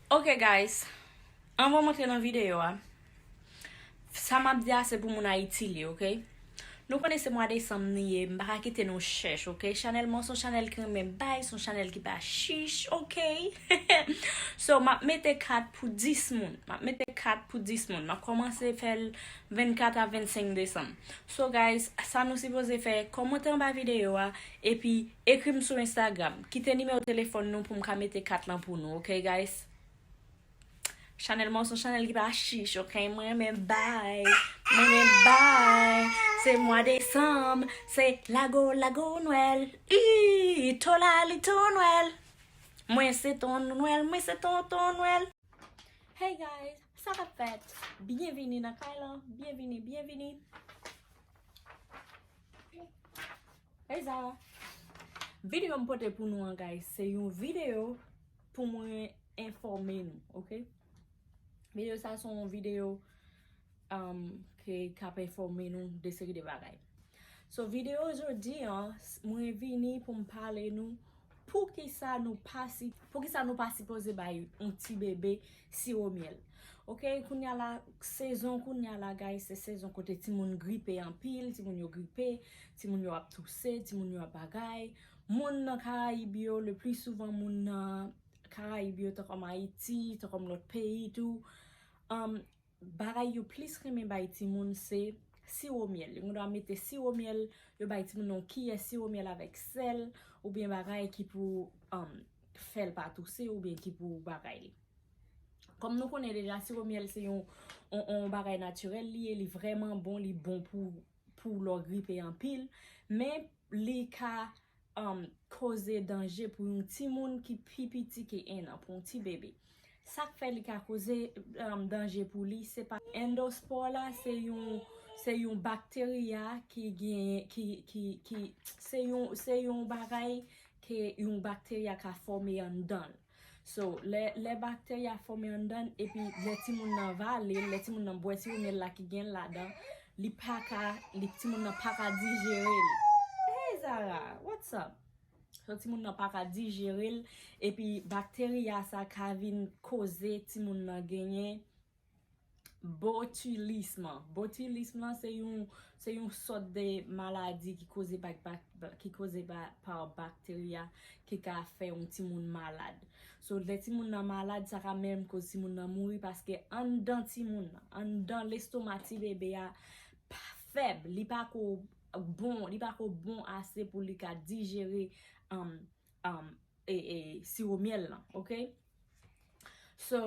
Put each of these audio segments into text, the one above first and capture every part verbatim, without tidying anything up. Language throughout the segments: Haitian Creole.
Ok guys, anvan m antre nan videyo a, sa m ap di a se pou moun Ayiti li, ok? Nou konnen se mwa desanm nou ye, m pa ka kite nou chèch, ok? Chanèl mwen se yon chanèl ki renmen bay, se yon chanèl ki pa chich, ok? So, m ap mete kat pou dis moun. M ap mete kat pou dis moun. M ap kòmanse fè l vennkat a vennsenk desanm. So guys, sa nou sipoze fè, kòmante anba videyo a, epi ekri m sou Instagram. Kite nimewo telefòn nou pou m ka mete kat lan pou nou, ok guys? Chanèl mwen se yon chanèl ki pa chich, ok? Mwen renmen bay. Mwen renmen bay. Se mwa desanm. Se lago, lago Nwèl. Ii, to la, li to Nwèl. Mwen se ton Nwèl, mwen se tonton Nwèl. Hey guys, sa k ap fèt? Byenvini nan kay lan. Byenvini, byenvini. Hey Zara. Videyo m pote pou nou an, guys, se yon videyo pou mwen enfòme nou, ok? Videyo sa se yon videyo um, ke k ap enfòme nou de seri de bagay. So, videyo jodi an, s- mwen vini pou m pale nou poukisa nou pa si, poukisa nou pa sipoze bay yon ti bebe siwo myèl. Ok, kounye a la, sezon kounye a la, guys, se sezon kote timoun gripe anpil, timoun yo gripe, timoun yo ap touse, timoun yo ap bagay. Moun nan Karayib yo, le pli souvan moun nan Karayib yo, tankòm Ayiti, tankòm lòt peyi tou, um, bagay yo plis renmen bay timoun se siwo myèl. Yo dwa mete siwo myèl, yo bay timoun nan yon kiyè siwo myèl avèk sèl, oubyen bagay ki pou um, fè l pa touse, oubyen ki pou bagay li. Kòm nou konnen deja, siwo myèl se yon, yon, yon bagay natirèl li ye, li vrèman bon, li bon pou, pou lè w gripe anpil, men li ka um, koze danje pou yon timoun ki pi piti ke en an, pou yon ti bebe. Sa k fè li ka koze um, danje pou li, se pa endospò la, se yon, se yon bakteriya ki gen, ki, ki, ki, se yon, se yon bagay ke yon bakteriya ka fòme anndan l. So, lè, lè bakteriya fòme anndan l, epi lè timoun nan vale l, lè timoun nan bwè siwo myèl la ki gen l ladan, li pa ka, li, timoun nan pa ka dijere l. Hey Zara, what's up? So, timoun nan pa ka dijere l, epi bakteriya sa ka vin koze timoun nan genyen botulisme. Botulisme lan se yon, se yon sòt de maladi ki koze pa, pa, ki koze pa, pa bakteriya ki ka fè yon timoun malad. So, lè timoun nan malad, sa ka menm koz timoun nan mouri paske anndan timoun nan, anndan lestoma ti bebe a, pa fèb, li pa ko bon, li pa ko bon ase pou li ka dijere um, um, e, e, siwo myèl lan, ok? So,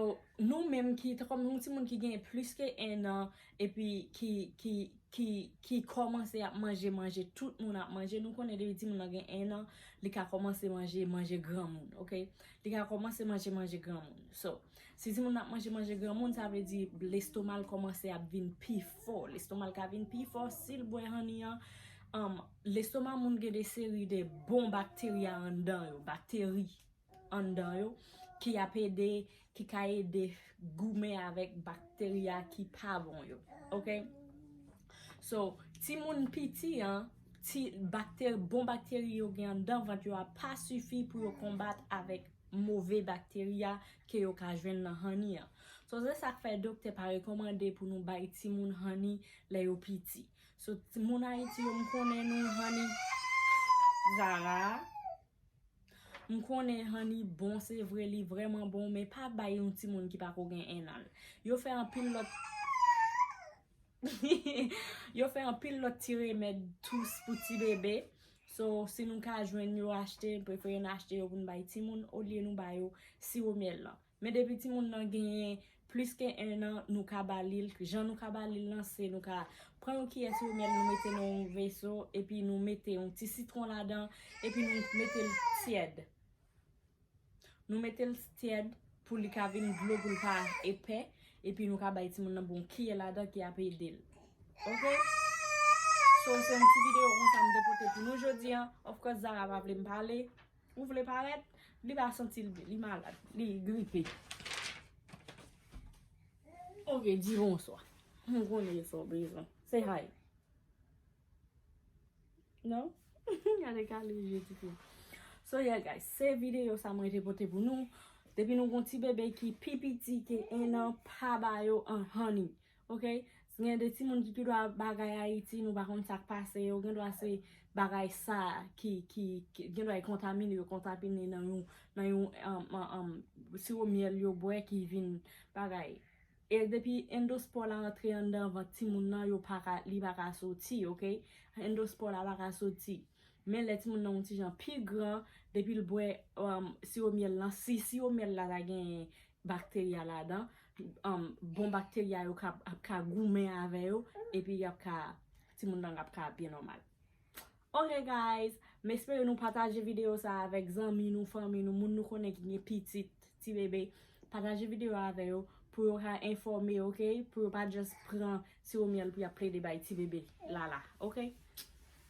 nou menm ki, tankòm yon timoun ki gen plis ke en an, epi ki, ki, ki, ki kòmanse ap manje, manje tout moun ap manje, nou konnen depi timoun nan gen en an, li ka kòmanse manje, manje granmoun, ok? Li ka kòmanse manje, manje granmoun. So, si timoun nan ap manje, manje granmoun, sa vle di lestoma l kòmanse ap vin pi fò, lestoma l ka vin pi fò, si l bwè honey an, um, lestoma moun gen de seri de bon bakteriya anndan yo, bakteri anndan yo, ki ap ede, ki ka ede goumen avèk bakteriya ki pa bon yo. Ok? So, timoun piti an, ti bakteri, bon bakteri yo gen anndan vant yo a pa sifi pou yo konbat avèk move bakteriya ke yo ka jwenn nan honey an. So, se sa k fè doktè pa rekòmande pou nou bay timoun honey lè yo piti. So, timoun Ayiti yo, m konnen nou honey. Zara. M konnen honey bon, se vre, li vrèman bon, men pa bay yon timoun ki pako gen en an. Yo fè anpil lòt, yo fè anpil lòt ti remèd tous pou ti bebe. So, si nou ka jwenn yo achte, m prefere n achte yo pou n bay timoun, olye nou ba yo siwo myèl lan. Men depi timoun nan genyen plis ke en an, nou ka ba li l. Jan nou ka ba li l lan, se nou ka pran yon kiyè siwo myèl, nou mete nan yon veso, epi nou mete yon ti sitwon ladan, epi nou mete l tyèd. Nou mete l tyèd pou li ka vin dlo, pou l pa epè, epi nou ka bay timoun nan bon kiyè ladan ki ap ede l. Ok? So, se yon ti videyo konsa m te pote pou nou jodi an. Of course, Zara pa vle m pale. Ou vle parèt? Li pa santi l byen, li malad, li gripe. Ok, di bonswa. M konnen sa w bezwen. Say hi. Non? Gade kale je ti fi. So yeah guys, se videyo sa mwen te pote pou nou. Depi nou gon ti bebe ki pi piti ke en an, pa ba yo an honey, ok? Gen de timoun ki, ki dwa bagay Ayiti, nou pa konn sa k pase yo, gen dwa se bagay sa ki, ki, ki gen dwa kontamine yo, kontamine nan yon, nan yon um, um, um, siwo myèl yo bwè ki vin bagay. E depi endospò la antre anndan vant timoun nan, yo pa ka, li pa ka soti, ok? Endospò la pa ka soti. Men lè timoun nan yon ti jan pi gran, depi l bwè um, siwo myèl lan, si siwo myèl la ta gen bakterya ladan, um, bon bakterya yo ka, ap ka goumen avè yo, epi y ap ka, timoun nan ap ka byen nòmal. Ok guys, m espere nou pataje videyo sa avèk zanmi nou, fanmi nou, moun nou konnen ki gen pitit, ti bebe. Pataje videyo avè yo pou yo ka enfòme, ok? Pou yo pa just pran siwo myèl pou y ap plede bay ti bebe lala, ok?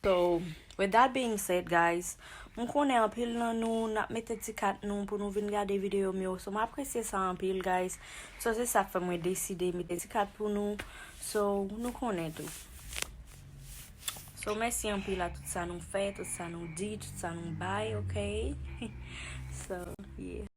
So, with that being said, guys, m konnen anpil nan nou n ap mete ti kat nou pou nou vin gade videyo m yo. So, m apresye sa anpil, guys. So, se sa k fè mwen deside mete ti kat pou nou. So, nou konnen tou. So, mèsi anpil a tout sa nou fè, tout sa nou di, tout sa nou bay, ok? So, yeah.